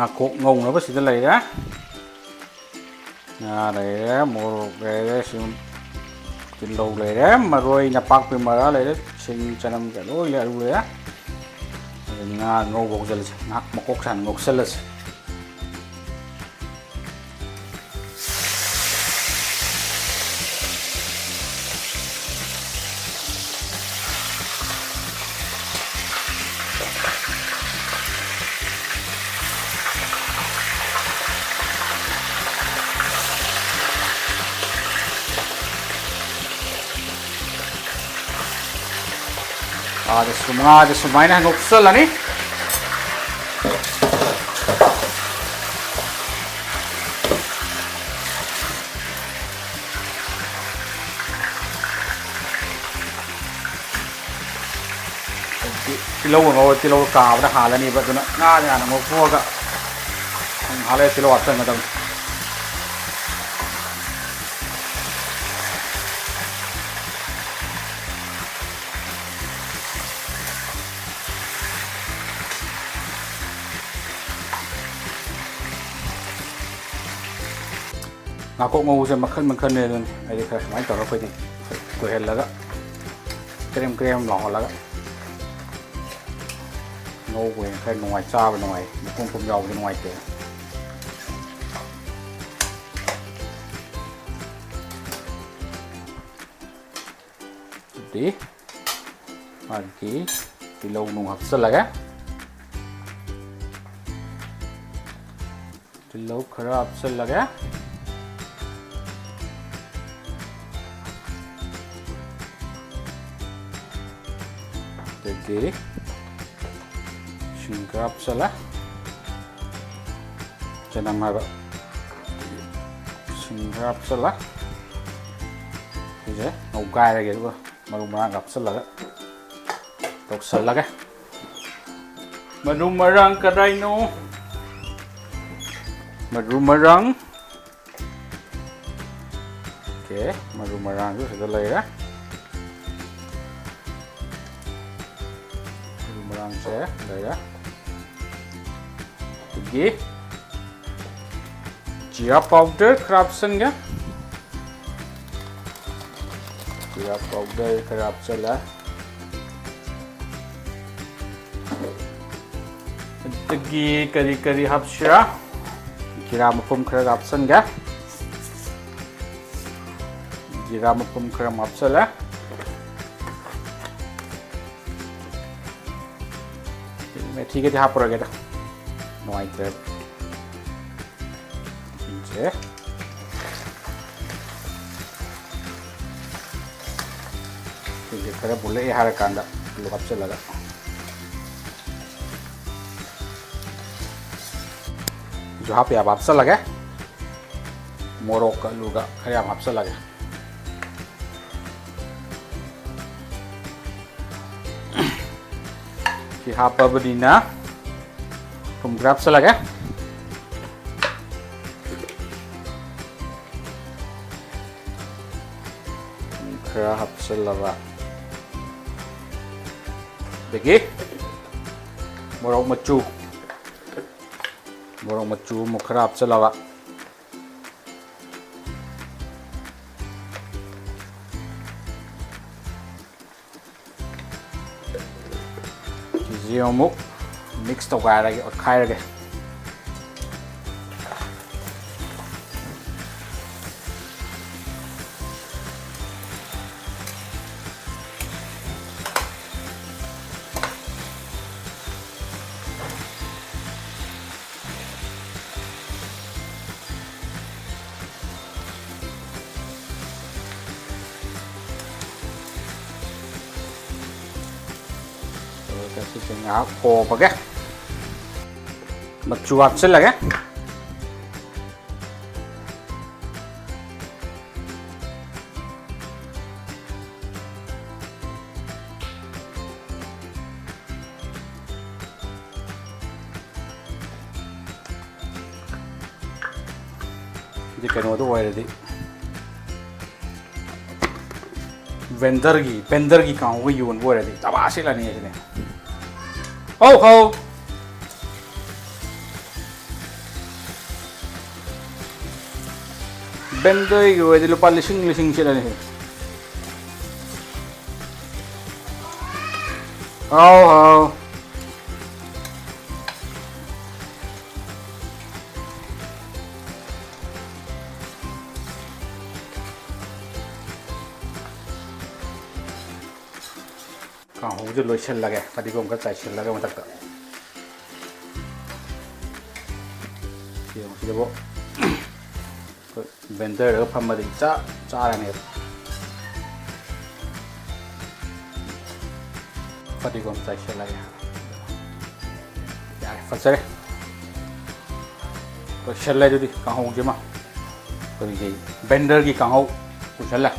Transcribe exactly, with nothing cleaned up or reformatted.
ꯉꯥꯀꯣꯛ ꯉꯧꯅꯕ ꯁꯤꯗ ꯂꯩꯔꯦ꯫ ꯉꯥ ꯂꯩꯔꯦ, ꯃꯣꯔꯣꯛ ꯂꯩꯔꯦ, ꯁꯤ ꯇꯤꯜꯍꯧ ꯂꯩꯔꯦ, ꯃꯔꯣꯏ ꯅꯄꯥꯛꯄꯤ ꯃꯔꯥ ꯂꯩꯔꯦ, ꯁꯤꯡ ꯆꯅꯝ ꯂꯣꯏ ꯂꯩꯔꯦ, ꯑꯂꯨ ꯂꯩꯔꯦ꯫ ꯑꯗꯨ ꯉꯥ ꯉꯧꯕ ꯍꯧꯖꯤꯜꯂꯁꯤ꯫ ꯉꯥ ꯃꯀꯣꯛꯁꯦ ꯍꯥꯟꯅ ꯉꯧꯁꯜꯂꯁꯤ꯫ ꯉꯥꯁꯦ ꯁꯨꯝ-, ꯉꯥꯁꯦ ꯁꯨꯃꯥꯏꯅ ꯉꯧꯁꯜꯂꯅꯤ꯫ ꯇꯤꯜꯍꯧꯒ ꯉꯧꯔ ꯇꯤꯜꯍꯧ ꯀꯥꯕꯗ ꯍꯥꯜꯂꯅꯤꯕ, ꯑꯗꯨꯅ ꯉꯥꯁꯦ ꯍꯥꯟꯅ ꯉꯧꯊꯣꯛꯑꯒ ꯉꯥꯏꯍꯥꯛ ꯂꯩꯔ ꯇꯤꯜꯍꯧ ꯍꯥꯞꯆꯤꯟꯒꯗꯕꯅꯤ꯫ ꯉꯥꯀꯣꯛ ꯉꯧꯕꯁꯦ ꯃꯈꯜ ꯃꯈꯜꯅꯦ꯫ ꯑꯗꯨꯅ ꯑꯩꯗꯤ ꯈꯔ ꯁꯨꯃꯥꯏꯅ ꯇꯧꯔꯒ ꯑꯩꯈꯣꯏꯗꯤ ꯇꯣꯏꯍꯜꯂꯒ ꯀ꯭ꯔꯦꯝ ꯀ꯭ꯔꯦꯝ ꯂꯥꯎꯍꯜꯂꯒ ꯉꯧꯕ ꯑꯣꯏꯅ ꯈꯔ ꯅꯨꯡꯉꯥꯏ, ꯆꯥꯕ ꯅꯨꯡꯉꯥꯏ, ꯃꯄꯨꯝ ꯄꯨꯝ ꯌꯥꯎꯕꯗꯤ ꯅꯨꯡꯉꯥꯏꯇꯦ꯫ ꯑꯗꯨꯗꯤ ꯃꯥꯒꯤ ꯇꯤꯜꯍꯧ ꯅꯨꯡ ꯍꯥꯞꯆꯤꯜꯂꯒꯦ꯫ ꯇꯤꯜꯍꯧ ꯈꯔ ꯍꯥꯞꯆꯤꯜꯂꯒꯦ꯫ ꯑꯗꯒꯤ ꯁꯤꯡ ꯈꯔ ꯍꯥꯞꯆꯤꯜꯂꯦ꯫ ꯆꯅꯝ ꯍꯥꯏꯕ꯫ ꯁꯤꯡ ꯈꯔ ꯍꯥꯞꯆꯤꯜꯂꯦ꯫ ꯁꯤꯁꯦ ꯉꯧꯒꯥꯏꯔꯒꯦ, ꯑꯗꯨꯒ ꯃꯔꯨ ꯃꯔꯥꯡ ꯍꯥꯞꯆꯤꯜꯂꯒ ꯇꯧꯁꯜꯂꯒꯦ꯫ ꯃꯔꯨ ꯃꯔꯥꯡ ꯀꯗꯥꯏꯅꯣ? ꯃꯔꯨ ꯃꯔꯥꯡ꯫ ꯑꯣꯀꯦ, ꯃꯔꯨ ꯃꯔꯥꯡꯁꯨ ꯁꯤꯗ ꯂꯩꯔꯦ꯫ ꯃꯔꯨ ꯃꯔꯥꯡꯁꯦ ꯂꯩꯔꯦ꯫ ꯒꯤ ꯖꯤꯔꯥ ꯄꯥꯎꯗꯔ ꯈꯔ ꯍꯥꯞꯆꯤꯟꯒꯦ꯫ ꯖꯤꯔꯥ ꯄꯥꯎꯗꯔ ꯈꯔ ꯍꯥꯞꯆꯤꯜꯂꯦ꯫ ꯑꯗꯒꯤ ꯀꯔꯤ ꯀꯔꯤ ꯍꯥꯞꯁꯤꯔꯥ? ꯖꯤꯔꯥ ꯃꯄꯨꯝ ꯈꯔ ꯍꯥꯞꯆꯤꯟꯒꯦ꯫ ꯖꯤꯔꯥ ꯃꯄꯨꯝ ꯈꯔ ꯑꯃ ꯍꯥꯞꯆꯤꯜꯂꯦ꯫ ꯃꯦꯊꯤꯒꯗꯤ ꯍꯥꯞꯄꯔꯣꯏꯒꯦꯗ, ꯅꯨꯡꯉꯥꯏꯇ꯭ꯔꯦꯕ꯫ ꯁꯤꯁꯦ, ꯁꯤꯁꯦ ꯈꯔ ꯃꯨꯜꯂꯛꯑꯦ ꯍꯥꯏꯔꯀꯥꯟꯗ ꯑꯂꯨ ꯍꯥꯞꯆꯤꯜꯂꯒ, ꯑꯂꯨ ꯍꯥꯞꯄ ꯌꯥꯕ ꯍꯥꯞꯆꯤꯜꯂꯒꯦ꯫ ꯃꯣꯔꯣꯛꯀ ꯑꯂꯨꯒ ꯈꯔ ꯌꯥꯝ ꯍꯥꯞꯆꯤꯜꯂꯒꯦ꯫ ꯁꯤ ꯍꯥꯞꯄꯕꯅꯤꯅ ꯊꯨꯝ ꯈꯔ ꯍꯥꯞꯆꯤꯜꯂꯒꯦ꯫ ꯊꯨꯝ ꯈꯔ ꯍꯥꯞꯆꯤꯜꯂꯕ, ꯑꯗꯒꯤ ꯃꯣꯔꯣꯛ ꯃꯆꯨ, ꯃꯣꯔꯣꯛ ꯃꯆꯨ ꯑꯃꯨꯛ ꯈꯔ ꯍꯥꯞꯆꯤꯜꯂꯕ꯫ ꯁꯤꯁꯦ ꯑꯃꯨꯛ ꯃꯤꯛꯁ ꯇꯧꯒꯥꯏꯔꯒꯦ, ꯑꯣꯠꯈꯥꯏꯔꯒꯦ꯫ ꯑꯗꯨꯒ ꯁꯤꯁꯦ ꯉꯥꯏꯍꯥꯛ ꯍꯣꯝꯃꯒꯦ꯫ ꯃꯆꯨ ꯍꯥꯞꯆꯤꯜꯂꯒꯦ꯫ ꯁꯤꯗꯤ ꯀꯩꯅꯣꯗ ꯑꯣꯏꯔꯗꯤ, ꯕꯦꯟꯗꯔꯒꯤ, ꯕꯦꯟꯗꯔꯒꯤ ꯀꯥꯡꯍꯧꯒ ꯌꯣꯟꯕ ꯑꯣꯏꯔꯗꯤ ꯆꯕꯥ ꯁꯤꯠꯂꯅꯤ ꯁꯤꯗꯤ꯫ ꯍꯧ ꯍꯧ꯫ ꯕꯦꯟꯗꯔꯒꯤ ꯑꯣꯏꯔꯗꯤ ꯂꯨꯄꯥ ꯂꯤꯁꯤꯡ ꯂꯤꯁꯤꯡ ꯁꯤꯠꯂꯅꯤ꯫ ꯍꯥꯎ ꯍꯥꯎ꯫ ꯀꯥꯡꯍꯧꯁꯦ ꯂꯣꯏꯁꯤꯜꯂꯒꯦ, ꯐꯗꯤꯒꯣꯝ ꯈꯔ ꯆꯥꯏꯁꯤꯜꯂꯒ ꯃꯊꯛꯇ꯫ ꯌꯦꯡꯉꯣ ꯁꯤꯗꯕꯨ꯫ ꯑꯩꯈꯣꯏ ꯕꯦꯟꯗꯔꯗꯒ ꯐꯝꯃꯗꯤ ꯆꯞ ꯆꯥꯔꯅꯦꯕ꯫ ꯐꯗꯤꯒꯣꯝ ꯆꯥꯏꯁꯤꯜꯂꯒꯦ꯫ ꯌꯥꯔꯦ, ꯐꯖꯔꯦ꯫ ꯂꯣꯏꯁꯤꯜꯂꯦ ꯑꯗꯨꯗꯤ ꯀꯥꯡꯍꯧꯁꯤꯃ꯫ ꯑꯩꯈꯣꯏꯒꯤ ꯕꯦꯟꯗꯔꯒꯤ ꯀꯥꯡꯍꯧ ꯂꯣꯏꯁꯤꯜꯂꯦ꯫